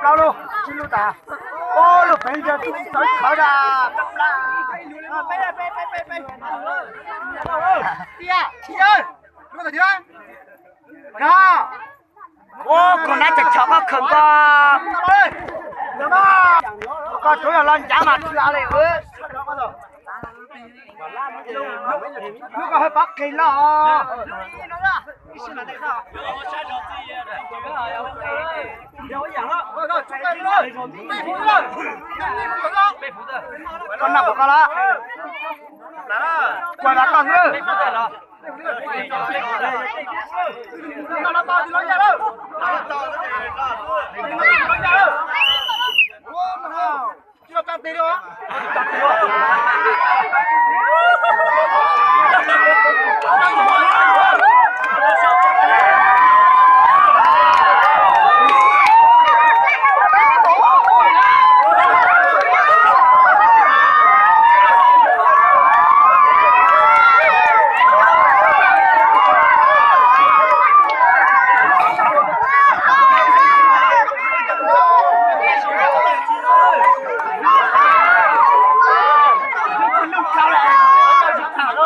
Plaub lub, tsib lub tas. Ob lub peev yog tub txawv khawv da. Ua koj nab tseem chom koj khawm koj. Koj tsuav yog los ncav mas tsis li. Lub koj hawj pov qis los. Koj noj puas koj los? Kuas los koj xwb.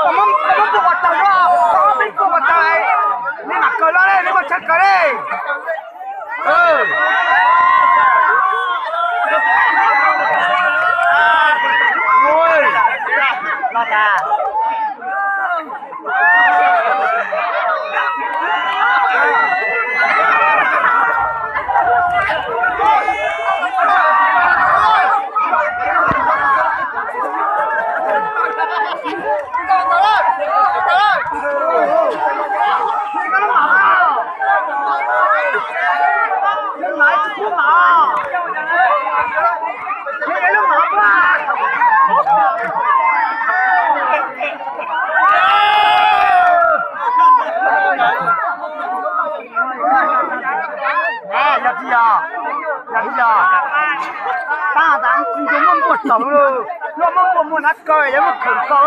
Koj muab pub ua tau, koj muab peb pub ua tau, neb mam kaw los, neb muab tshawb kaw li. Los tas. Yog tsis yog, yog tsis yog, tab tas tsis muaj npuaj tawm, luag muab npuaj muag hnav kaw, yog muab khawm kaw.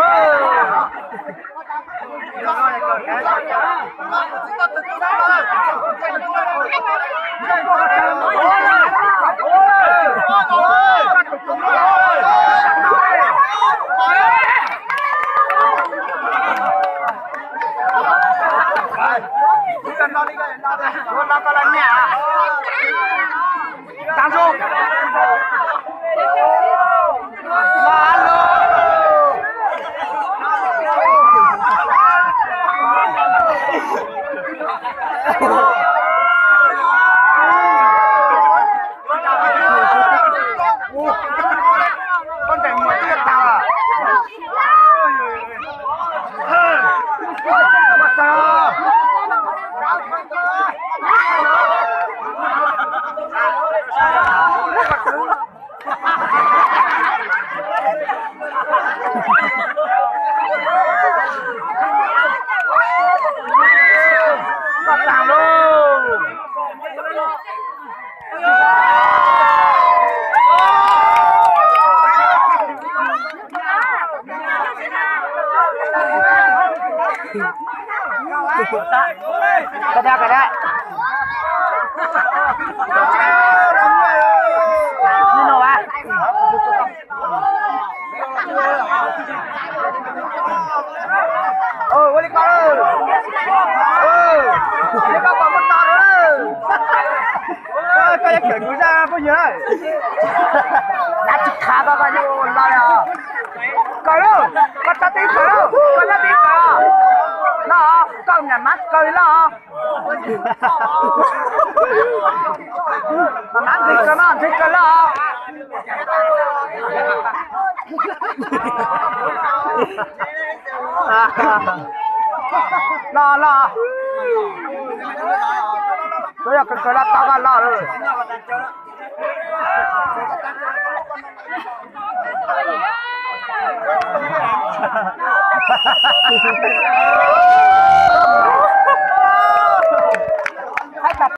Koj ntawm muag twb yuav tag. Koj tag lauj. Koj dag, koj dag. Li no a. Ua li ko. Koj puas muaj no lawm? Koj yuav kawm kuv zaj phooj ywg na. Dab tsi khav koj, koj yuav los li os. Kawm lauj, koj txhob tib kawm lauj, koj txhob tib kawm os. Los, koj niam mab kawg li los. Mas mab ntxhw kawg mas ntxhw kawg los. Los los. Koj yog kawg kawg los tau koj los lawm.